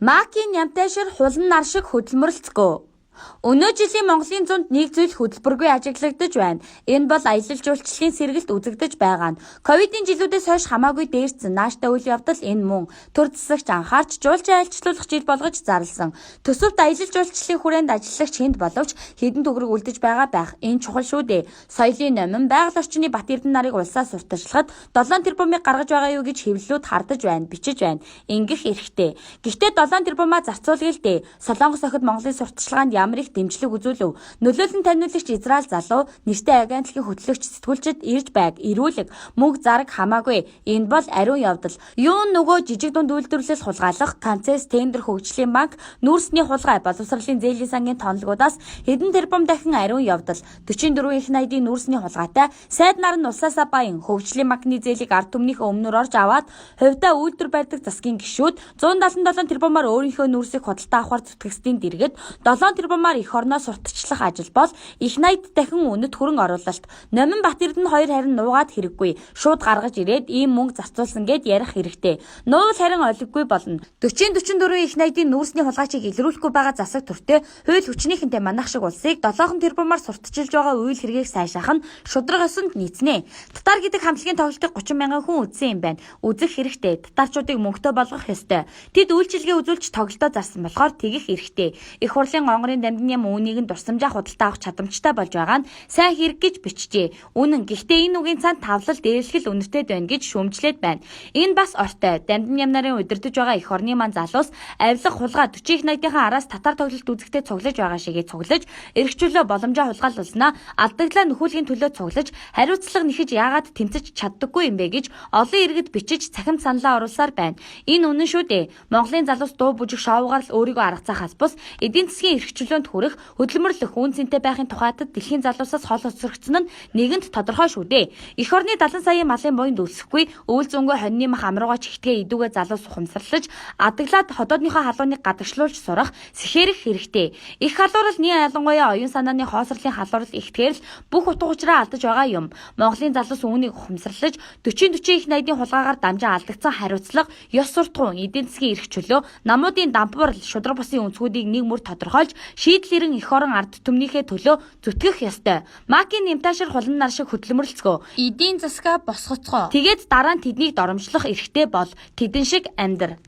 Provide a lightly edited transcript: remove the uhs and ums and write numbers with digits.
Макийн нямтай шир хулан нар шиг хөдөлмөрлөцгөө. Өнөө жилийн Монголын зунд нэг зүйл хөдөлбөргүй ажиглагдаж байна. Энэ бол аялал жуулчлалын сэргэлт үзэгдэж байгаа нь. Ковидын жилүүдээс хойш хамаагүй дээрдсэн нааштай үйл явдал энэ мөн. Төр засагч анхаарч жуулчин айлчлуулах жил болгож зарласан. Төсөвт аялал жуулчлалын хүрээнд ажиллагч хэнд боловч хэдэн төгрөг үлдэж байгаа байх. Энэ чухал шүү дээ. Соёлын номин байгаль орчны Бат Эрдэнэ нарыг улсаас сурталчлахад 7 тэрбумыг гаргаж байгаа юу гэж хэвлэлүүд хардаж байна, бичиж байна. Ингэх эрхтэй. Гэхдээ 7 тэрбумаа зарцуулъя л дээ. Солонгос охид Монголын сурталчилгаанд ямар их дэмжлэг үзүүлв. Нөлөөлөн таниулагч Израиль залуу нэртэй агентлагийн хөтлөгч сэтгүүлчид ирж байг. Эрүүлэг мөнгө зараг хамаагүй. Энэ бол ариун явдал. Юун нөгөө жижиг дунд үйлдвэрлэл хулгайлах, концесс тендер хөгжлийн банк, нүүрсний хулгай, боловсролын зээлийн сангийн тонологуудаас хэдэн тэрбум дахин ариун явдал. 44 их найдын нүүрсний хулгайтай сайд нар нь улсаасаа баян хөгжлийн банкны зээлийг ард түмнийхээ өмнөр орж аваад хувьдаа үйлдвэр барьдаг засгийн гишүүд 177 тэрбумаар өөрийнхөө нүүрсийг худалдаа авахар зүтгэгсдийн дэргэд 7 тэрбумаар эх орноо сурталчлах ажил бол их найд дахин үнэт хөрөнгө оруулалт. Номин Бат Эрдэнэ хоёр харин нуугаад хэрэггүй. Шууд гаргаж ирээд ийм мөнгө зарцуулсан гэд ярих хэрэгтэй. Нуувал харин олиггүй болно. 40 44 их найдын нүүрсний хулгайчийг илрүүлэхгүй байгаа засаг төртөө хууль хүчнийхэнтэй манах шиг улсыг 7 тэрбумаар сурталчилж байгаа үйл хэргийг сайшаах нь шударга ёсонд нийцнэ. Татар гэдэг хамтлагийн тоглолтыг 30 мянган хүн үзсэн юм байна. Үзэх хэрэгтэй. Татарчуудыг мөнгөтэй болгох ёстой. Тэд үйлчилгээ үзүүлж тоглолтоо зарсан болохоор тэгэх эрхтэй. Их хурлын онгорын дамдын яам үүнийг нь дурсамжаа худалдаа авах чадамжтай болж байгаа нь сайн хэрэг гэж бичжээ. Үнэн. Гэхдээ энэ үгийн цаана тавлал дээрлэх л үнэртэй байна гэж шүүмжлээд байна. Энэ бас ортой. Дамдын яам нарын удирдах байгаа эх орны маань залуус авилга хулгай 40 их найдынхаа араас татар тоглолт үзэхдээ цуглаж байгаа шигээ цуглаж эрх чөлөө боломжоо хулгайлуулснаа алдагдлаа нөхүүлэхийн төлөө цуглаж хариуцлага нэхэж яагаад тэмцэж чаддаггүй юм бэ гэж олон иргэд бичиж цахимд саналаа оруулсаар байна. Энэ үнэн шүү дээ. Монголын залуус дуу бүжиг шоугаар л өөрийгөө арга заахаас бус эдийн засгийн эрх чөлөөнд хүрэх хөдөлмөрлөх үн цэнтэй байхын тухайтад дэлхийн залуусаас хол хоцрогдсон нь нэгэнд тодорхой шүү дээ. Эх орны 70 саяын малын буянд өлсөхгүй өвөл зөнгөө хоньны мах амруугаа чигтгээ идүүгээ залуус ухамсарлаж адаглаад хотоодныхоо халууныг гадагшлуулж сурах сэхээрэх хэрэгтэй. Их халуурал нэн ялангуяа оюун санааны хоосрлын халуурал ихтгэр л бүх утга учираа алдаж байгаа юм. Монголын залуус үүнийг ухамсарлаж 40 40 их найдын хулгайгаар дамжин алдагдсан хариуцлага, ёс суртахуун, эдийн засгийн эрх чөлөө, намуудын дампуурал, шударга бусын өнцгүүдийг нэг мөр тодорхойлж шийдэл эрен эх орон ард түмнийхээ төлөө зүтгэх ёстой. Макийн нэмтаашир хулан нар шиг хөдөлмөрлөцгөө. Эдийн засгаа босгоцгоо. Тэгээд дараа нь тэднийг доромжлох эрхтэй бол тэдэн шиг амьдр.